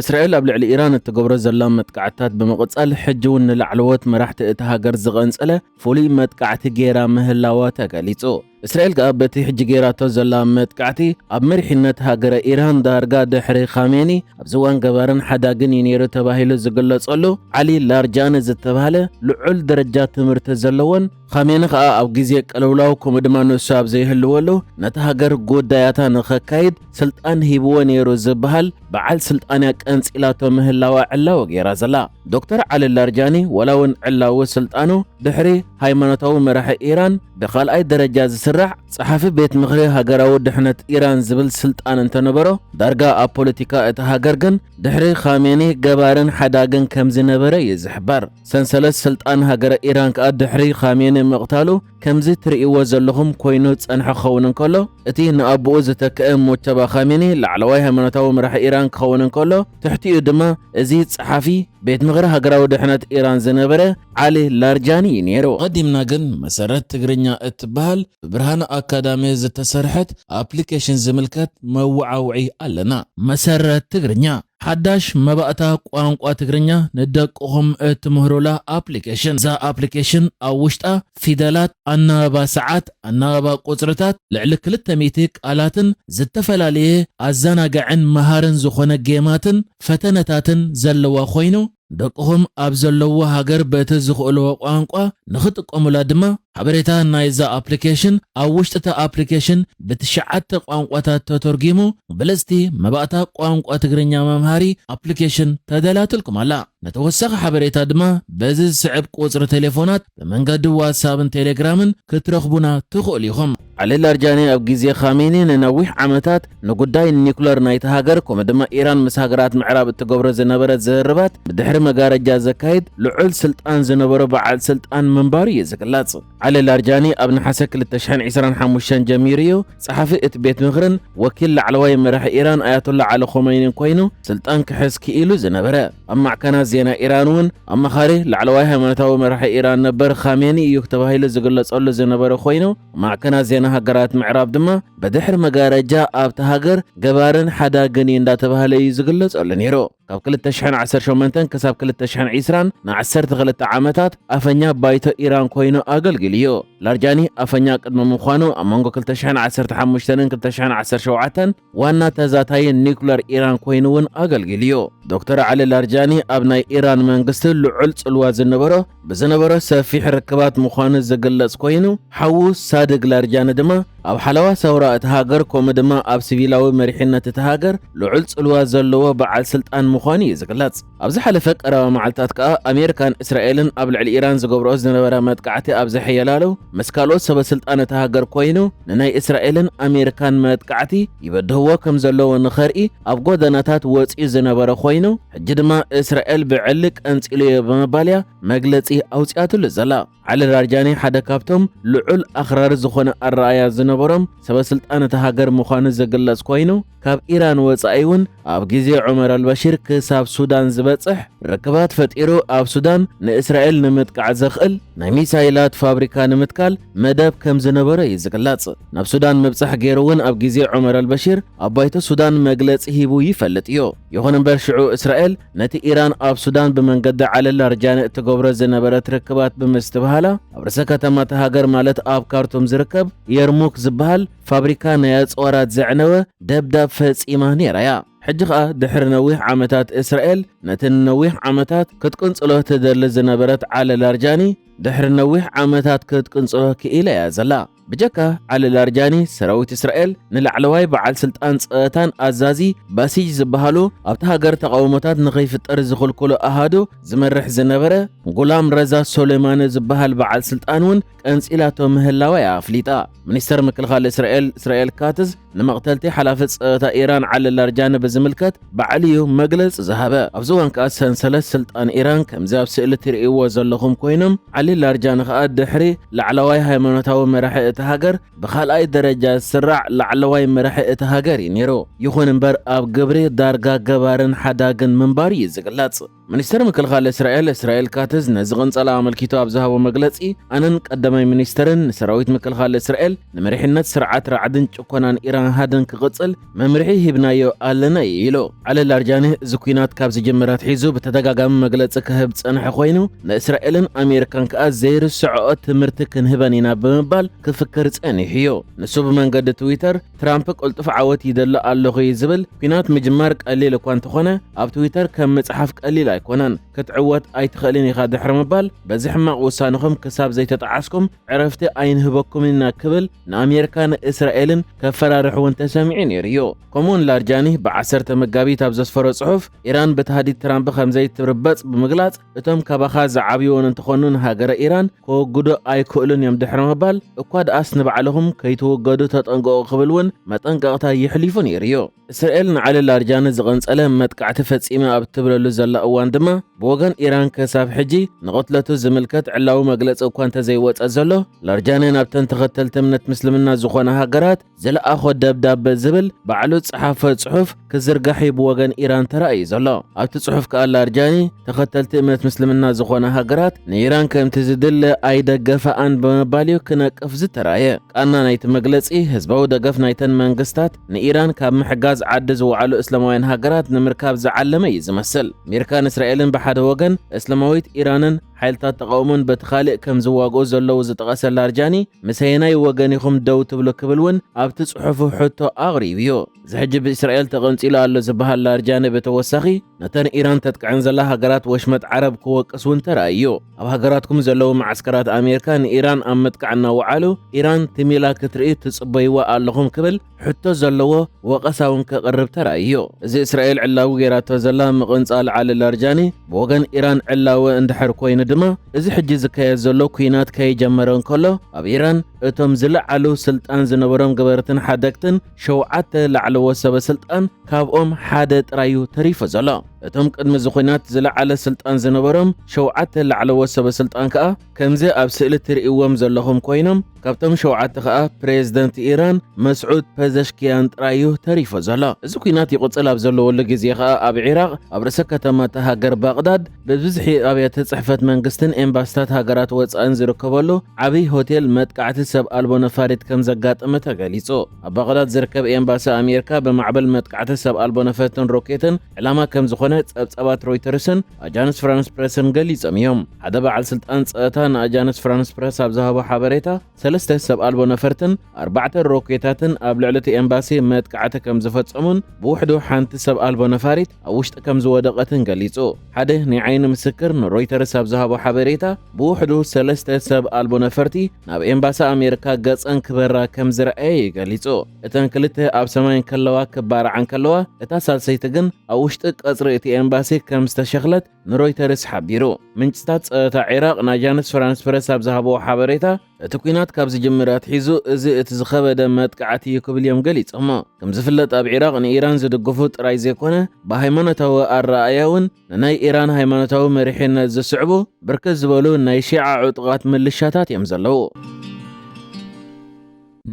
እስራኤል ኣብ ልዕሊ ኢራን እትገብሮ ዘላ መጥቃዕትታት ብምቕጻል፣ ሕጂ እውን ንላዕለዎት መራሕቲ እታ ሃገር ዝቐንጸለ ፍሉይ መጥቃዕቲ ገይራ ምህላዋ ተገሊጹ። እስራኤል ከኣ በቲ ሕጂ ገይራቶ ዘላ መጥቃዕቲ፣ ኣብ መሪሕነት ሃገረ ኢራን ዳርጋ ድሕሪ ኻሜኒ፣ ኣብዚ እዋን ገባርን ሓዳግን እዩ ነይሩ ተባሂሉ ዝግለጸሉ ዓሊ ላርጃኒ ዝተባህለ ልዑል ደረጃ ትምህርቲ ዘለዎን፣ ኻሜኒ ከኣ ኣብ ግዜ ቅልውላው ከምኡ ድማ ንሱ ኣብ ዘይህልወሉ ነታ ሃገር ጉዳያታ ንኸካይድ ስልጣን ሂብዎ ነይሩ ዝበሃል በዓል ስልጣን እያ ቀንጺላቶ ምህላዋ ዕላዊ ገይራ ዘላ። ዶክተር ዓሊ ላርጃኒ፣ ዋላ እውን ዕላዊ ስልጣኑ ድሕሪ ሃይማኖታዊ መራሒ ኢራን ብኻልኣይ ደረጃ ዝስራዕ ጸሓፊ ቤት ምኽሪ ሃገራዊ ድሕነት ኢራን ዝብል ስልጣን እንተነበሮ፣ ዳርጋ ኣብ ፖለቲካ እታ ሃገር ግን ድሕሪ ኻሜኒ ገባርን ሓዳግን ከም ዝነበረ እዩ ዝሕበር። ሰንሰለት ስልጣን ሃገረ ኢራን ከኣ ድሕሪ ኻሜኒ ምቕታሉ ከምዚ ትርእይዎ ዘለኹም ኮይኑ ዝጸንሐ ክኸውን እንከሎ፣ እቲ ንኣቦኡ ዝተክአ ሞቸባ ኻሜኒ ላዕለዋይ ሃይማኖታዊ መራሒ ኢራን ክኸውን እንከሎ፣ ትሕቲኡ ድማ እዚ ጸሓፊ ቤት ምኽሪ ሃገራዊ ድሕነት ኢራን ዝነበረ ዓሊ ላርጃኒ እዩ ነይሩ። ቀዲምና ግን መሰረት ትግርኛ እትበሃል ብብርሃን ኣካዳሚ ዝተሰርሐት ኣፕሊኬሽን ዝምልከት መወዓውዒ ኣለና። መሰረት ትግርኛ፣ ሓዳሽ መባእታ ቋንቋ ትግርኛ ንደቅኹም እትምህሩላ ኣፕሊኬሽን። እዛ ኣፕሊኬሽን ኣብ ውሽጣ ፊደላት፣ ኣናባባ ሰዓት፣ ኣናባባ ቁጽርታት፣ ልዕሊ ክልተ ሚእቲ ቃላትን ዝተፈላለየ ኣዘናጋዕን መሃርን ዝኾነ ጌማትን ፈተነታትን ዘለዋ ኮይኑ፣ ደቅኹም ኣብ ዘለውዎ ሃገር በቲ ዝኽእልዎ ቋንቋ ንኽጥቀሙላ ድማ፣ ሓበሬታ ናይዛ ኣፕሊኬሽን ኣብ ውሽጢ እታ ኣፕሊኬሽን ብትሽዓተ ቋንቋታት ተተርጒሙ፣ ብልጽቲ መባእታ ቋንቋ ትግርኛ መምሃሪ ኣፕሊኬሽን ተዳልያትልኩም ኣላ። ንተወሳኺ ሓበሬታ ድማ በዚ ዝስዕብ ቁጽሪ ቴሌፎናት ብመንገዲ ዋትሳፕን ቴሌግራምን ክትረኽቡና ትኽእሉ ኢኹም። ዓሊ ላርጃኒ ኣብ ግዜ ኻሜኒ ንነዊሕ ዓመታት ንጉዳይ ኒኩለር ናይታ ሃገር፣ ከምኡ ድማ ኢራን ምስ ሃገራት ምዕራብ እትገብሮ ዝነበረ ዝርርባት ብድሕሪ መጋረጃ ዘካይድ ልዑል ስልጣን ዝነበሮ በዓል ስልጣን ምንባሩ እዩ ዝግለጽ። ዓሊ ላርጃኒ ኣብ ነሓሰ ክልተ ሽሕን ዕስራን ሓሙሽተን ጀሚሩ እዩ ጸሓፊ እቲ ቤት ምኽርን ወኪል ላዕለዋይ መራሒ ኢራን ኣያቶላ ዓሊ ኾመይኒን ኮይኑ ስልጣን ክሕዝ ክኢሉ ዝነበረ። ኣብ ማዕከናት ዜና ኢራን እውን ኣማኻሪ ላዕለዋይ ሃይማኖታዊ መራሒ ኢራን ነበር ኻሜኒ እዩ ተባሂሉ ዝግለጸሉ ዝነበረ ኮይኑ፣ ማዕከናት ዜና ሃገራት ምዕራብ ድማ ብድሕሪ መጋረጃ ኣብታ ሃገር ገባርን ሓዳግን እዩ እንዳተባህለ እዩ ዝግለጸሉ ነይሩ። ካብ ክልተ ሽሕን ዓሰርተ ሸሞንተን ክሳብ ክልተ ሽሕን ዕስራን ንዓሰርተ ክልተ ዓመታት ኣፈኛ ባይቶ ኢራን ኮይኑ ኣገልጊሉ እዩ። ላርጃኒ ኣፈኛ ቅድሚ ምዃኑ፣ ኣብ መንጎ ክልተ ሽሕን ዓሰርተ ሓሙሽተን ክልተ ሽሕን ዓሰርተ ሸውዓተን ዋና ተዛታዪ ኒኩለር ኢራን ኮይኑ እውን ኣገልጊሉ እዩ። ዶክተር ዓሊ ላርጃኒ ኣብ ናይ ኢራን መንግስቲ ልዑል ጽልዋ ዝነበሮ፣ ብዝነበሮ ሰፊሕ ርክባት ምዃኑ ዝግለጽ ኮይኑ፣ ሓዉ ሳድግ ላርጃኒ ድማ ኣብ ሓለዋ ሰውራ እታ ሃገር፣ ከምኡ ድማ ኣብ ሲቪላዊ መሪሕነት እታ ሃገር ልዑል ጽልዋ ዘለዎ በዓል ስልጣን ምዃኑ እዩ ዝግለጽ። ኣብ ዝሓለፈ ቀረባ መዓልታት ከኣ ኣሜሪካን እስራኤልን ኣብ ልዕሊ ኢራን ዝገብርኦ ዝነበራ መጥቃዕቲ ኣብ ዘሐየላሉ፣ ምስ ካልኦት ሰበ ስልጣን እታ ሃገር ኮይኑ ንናይ እስራኤልን ኣሜሪካን መጥቃዕቲ ይበድህዎ ከም ዘለዎ ንኸርኢ ኣብ ጎደናታት ወጺኡ ዝነበረ ኮይኑ፣ ሕጂ ድማ እስራኤል ብዕሊ ቀንጺሉዮ ብምባል እያ መግለጺ ኣውጺኣትሉ ዘላ። ዓሊ ላርጃኒ ሓደ ካብቶም ልዑል ኣኽራሪ ዝኾነ ኣረኣእያ ዝነበሮም ሰበ ስልጣን እታ ሃገር ምዃኑ ዝግለጽ ኮይኑ፣ ካብ ኢራን ወጻኢ እውን ኣብ ግዜ ዑመር ኣልበሺር ክሳብ ሱዳን ዝበጽሕ ርክባት ፈጢሩ፣ ኣብ ሱዳን ንእስራኤል ንምጥቃዕ ዘኽእል ናይ ሚሳይላት ፋብሪካ ንምትካል መደብ ከም ዝነበሮ እዩ ዝግለጽ። ናብ ሱዳን ምብጻሕ ገይሩ እውን ኣብ ግዜ ዑመር ኣልበሺር ኣብ ባይቶ ሱዳን መግለጺ ሂቡ ይፈልጥ እዩ። ይኹን እምበር ሽዑ እስራኤል ነቲ ኢራን ኣብ ሱዳን ብመንገዲ ዓሊ ላርጃኒ እትገብሮ ዝነበረት ርክባት ብምስትብሃላ፣ ኣብ ርእሰ ከተማ እታ ሃገር ማለት ኣብ ካርቱም ዝርከብ የርሙክ ዝበሃል ፋብሪካ ናይ ኣጽዋራት ዘዕነወ ደብዳብ ፈጺማ ነይራ እያ። ሕጂ ኸኣ ድሕሪ ነዊሕ ዓመታት እስራኤል ነቲ ንነዊሕ ዓመታት ክትቅንጽሎ ትደሊ ዝነበረት ዓሊ ላርጃኒ ድሕሪ ነዊሕ ዓመታት ክትቅንጽሎ ክኢላ እያ ዘላ። ብጀካ ዓሊ ላርጃኒ፣ ሰራዊት እስራኤል ንላዕለዋይ በዓል ስልጣን ጸጥታን ኣዛዚ ባሲጅ ዝበሃሉ ኣብቲ ሃገር ተቓውሞታት ንኸይፍጠር ዝኽልክሉ ኣሃዱ ዝመርሕ ዝነበረ ጉላም ረዛ ሶሌማኒ ዝበሃል በዓል ስልጣን እውን ቀንጺላቶ ምህላዋ እያ ኣፍሊጣ። ሚኒስተር ምክልኻል እስራኤል እስራኤል ካትዝ ንመቕተልቲ ሓላፊ ጸጥታ ኢራን ዓሊ ላርጃኒ ብዝምልከት ባዕሉ እዩ መግለጺ ዝሃበ። ኣብዚ እዋን ከኣ ሰንሰለት ስልጣን ኢራን ከምዚ ኣብ ስእሊ ትርእይዎ ዘለኹም ኮይኖም፣ ዓሊ ላርጃኒ ከኣ ድሕሪ ላዕለዋይ ሃይማኖታዊ መራሒ እታ ሃገር ብኻልኣይ ደረጃ ዝስራዕ ላዕለዋይ መራሒ እታ ሃገር እዩ ነይሩ። ይኹን እምበር ኣብ ግብሪ ዳርጋ ገባርን ሓዳግን ምንባሩ እዩ ዝግለጽ። ሚኒስተር ምክልኻል እስራኤል እስራኤል ካትዝ ነዚ ቅንጸላ ኣመልኪቱ ኣብ ዝሃቦ መግለጺ፣ ኣነን ቀዳማይ ሚኒስተርን ንሰራዊት ምክልኻል እስራኤል ንመሪሕነት ስርዓት ራዕድን ጭኮናን ኢራን ሃድን ክቕጽል መምርሒ ሂብናዮ ኣለና እዩ ኢሉ። ዓሊ ላርጃኒ እዚ ኲናት ካብ ዝጅምር ኣትሒዙ ብተደጋጋሚ መግለጺ ክህብ ዝጸንሐ ኮይኑ፣ ንእስራኤልን ኣሜሪካን ከኣ ዘይርስዕኦ ትምህርቲ ክንህበን ኢና ብምባል ክፍክር ጸኒሑ እዩ። ንሱ ብመንገዲ ትዊተር ትራምፕ ቅልጡፍ ዓወት ይደሊ ኣለኹ እዩ ዝብል። ኲናት ምጅማር ቀሊል እኳ እንተኾነ፣ ኣብ ትዊተር ከም ምጽሓፍ ቀሊል ኣይኮነን። ክትዕወት ኣይትኽእልን ኢኻ ድሕሪ ምባል፣ በዚ ሕማቕ ውሳንኹም ክሳብ ዘይተጠዓስኩም ዕረፍቲ ኣይንህበኩምን ኢና ክብል ንኣሜሪካን እስራኤልን ከፈራርሕ እውን ተሰሚዑ ነይሩ እዩ። ከምኡውን ላርጃኒ ብዓሰርተ መጋቢት ኣብ ዘስፈሮ ጽሑፍ፣ ኢራን ብታህዲድ ትራምፕ ከም ዘይትርበጽ ብምግላጽ፣ እቶም ካባኻ ዝዓብዩ እውን እንተኾኑ ንሃገረ ኢራን ከወግዶ ኣይክእሉን እዮም ድሕሪ ምባል፣ እኳ ደኣስ ንባዕልኹም ከይትውገዱ ተጠንቀቑ ክብል እውን መጠንቀቕታ የሕሊፉ ነይሩ እዩ። እስራኤል ንዓሊ ላርጃኒ ዝቐንጸለ መጥቃዕቲ ፈጺመ ኣብ እትብለሉ ዘላ እዋን ድማ፣ ብወገን ኢራን ክሳብ ሕጂ ንቕትለቱ ዝምልከት ዕላዊ መግለጺ እኳ እንተዘይወጸ ዘሎ፣ ላርጃኒ ናብተን ተኸተልቲ እምነት ምስልምና ዝኾና ሃገራት ዝለኣኾ ደብዳበ ዝብል ባዕሉ ዝጸሓፎ ጽሑፍ ክዝርጋሕ እዩ ብወገን ኢራን ተራእዩ ዘሎ። ኣብቲ ጽሑፍ ከኣ ላርጃኒ፣ ተኸተልቲ እምነት ምስልምና ዝኾና ሃገራት ንኢራን ከምቲ ዝድለ ኣይደገፈኣን ብምባል እዩ ክነቅፍ ዝተራየ። ቃና ናይቲ መግለጺ፣ ህዝባዊ ደገፍ ናይተን መንግስታት ንኢራን ካብ ምሕጋዝ ዓዲ ዝወዓሉ እስላማውያን ሃገራት ንምርካብ ዝዓለመ እዩ ዝመስል። ኣሜሪካን እስራኤልን ብሓደ ወገን፣ እስላማዊት ኢራንን ሓይልታት ተቃውሞን በቲ ካልእ ከም ዝዋግኡ ዘለዉ ዝጠቐሰ ላርጃኒ፣ ምስ ኣየናይ ወገን ኢኹም ደው ትብሉ ክብል እውን ኣብቲ ጽሑፉ ሕቶ ኣቕሪቡ እዩ። እዚ ሕጂ ብእስራኤል ተቐንጺሉ ኣሎ ዝበሃል ላርጃኒ ብተወሳኺ፣ ነተን ኢራን ተጥቅዐን ዘላ ሃገራት ወሽመጥ ዓረብ ክወቅስ እውን ተራእዩ እዩ። ኣብ ሃገራትኩም ዘለዉ መዓስከራት ኣሜሪካ ንኢራን ኣብ ምጥቃዕ እናወዓሉ፣ ኢራን ትም ኢላ ክትርኢ ትጽበይዋ ኣለኹም ክብል ሕቶ ዘለዎ ወቐሳ እውን ከቕርብ ተራእዩ እዩ። እዚ እስራኤል ዕላዊ ገይራቶ ዘላ ምቕንጻል ዓሊ ላርጃኒ ብወገን ኢራን ዕላዊ እንድሕር ኮይኑ ድማ፣ እዚ ሕጂ ዝካየድ ዘሎ ኲናት ከይጀመረ እንከሎ፣ ኣብ ኢራን እቶም ዝለዓሉ ስልጣን ዝነበሮም ገበርትን ሓደግትን ሸውዓተ ላዕለዎት ሰበ ስልጣን ካብኦም ሓደ ጥራይ እዩ ተሪፉ ዘሎ። እቶም ቅድሚ እዚ ኲናት ዝለዓለ ስልጣን ዝነበሮም ሸውዓተ ላዕለዎት ሰበ ስልጣን ከኣ፣ ከምዚ ኣብ ስእሊ ትርእይዎም ዘለኹም ኮይኖም፣ ካብቶም ሸውዓተ ከኣ ፕሬዝደንት ኢራን መስዑድ ፐዘሽኪያን ጥራይ እዩ ተሪፉ ዘሎ። እዚ ኲናት ይቕጽል ኣብ ዘለወሉ ግዜ ከኣ፣ ኣብ ዒራቕ ኣብ ርእሰ ከተማ እታ ሃገር ባቕዳድ ብብዝሒ ኣብያተ ጽሕፈት መንግስትን ኤምባስታት ሃገራት ወጻእን ዝርከበሉ ዓብይ ሆቴል መጥቃዕቲ ሰብ ኣልቦ ነፋሪት ከም ዘጋጠመ ተገሊጹ። ኣብ ባቕዳድ ዝርከብ ኤምባሲ ኣሜሪካ ብማዕበል መጥቃዕቲ ሰብ ኣልቦ ነፈርትን ሮኬትን ዕላማ ከም ዝኾነ ጸብጻባት ሮይተርስን ኣጃንስ ፍራንስ ፕረስን ገሊጾም እዮም። ሓደ በዓል ስልጣን ጸጥታ ንኣጃንስ ፍራንስ ፕረስ ኣብ ዝሃቦ ሓበሬታ፣ ሰለስተ ሰብ ኣልቦ ነፈርትን ኣርባዕተ ሮኬታትን ኣብ ልዕሊ እቲ ኤምባሲ መጥቃዕቲ ከም ዝፈጸሙን ብውሕዱ ሓንቲ ሰብ ኣልቦ ነፋሪት ኣብ ውሽጢ ከም ዝወደቐትን ገሊጹ። ሓደ ናይ ዓይኒ ምስክር ንሮይተርስ ኣብ ዝሃቦ ሓበሬታ፣ ብውሕዱ ሰለስተ ሰብ ኣልቦ ነፈርቲ ናብ ኤምባሲ ኣሜሪካ ገጸን ክበራ ከም ዝረኣየ እዩ ገሊጹ። እተን ክልተ ኣብ ሰማይ እንከለዋ ክባርዓ እንከለዋ፣ እታ ሳልሰይቲ ግን ኣብ ውሽጢ ቀጽሪ እቲ ኤምባሲ ከም ዝተሸኽለት ንሮይተርስ ሓቢሩ። ምንጭታት ጸጥታ ዒራቕ ንኣጃንስ ፍራንስ ፕረስ ኣብ ዝሃብዎ ሓበሬታ፣ እቲ ኲናት ካብ ዝጅምር ኣትሒዙ እዚ እቲ ዝኸበደ መጥቃዕቲ እዩ ክብል እዮም ገሊጾሞ። ከም ዝፍለጥ ኣብ ዒራቕ ንኢራን ዝድግፉ ጥራይ ዘይኮነ፣ ብሃይማኖታዊ ኣረኣእያ እውን ንናይ ኢራን ሃይማኖታዊ መሪሕነት ዝስዕቡ ብርክት ዝበሉ ናይ ሺዓ ዕጡቓት ምልሻታት እዮም ዘለዉ።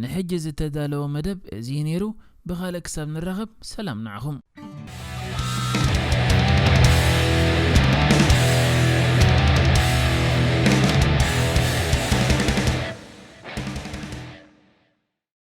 ንሕጂ ዝተዳለወ መደብ እዚ እዩ ነይሩ። ብኻልእ ክሳብ ንራኸብ ሰላም ንዓኹም።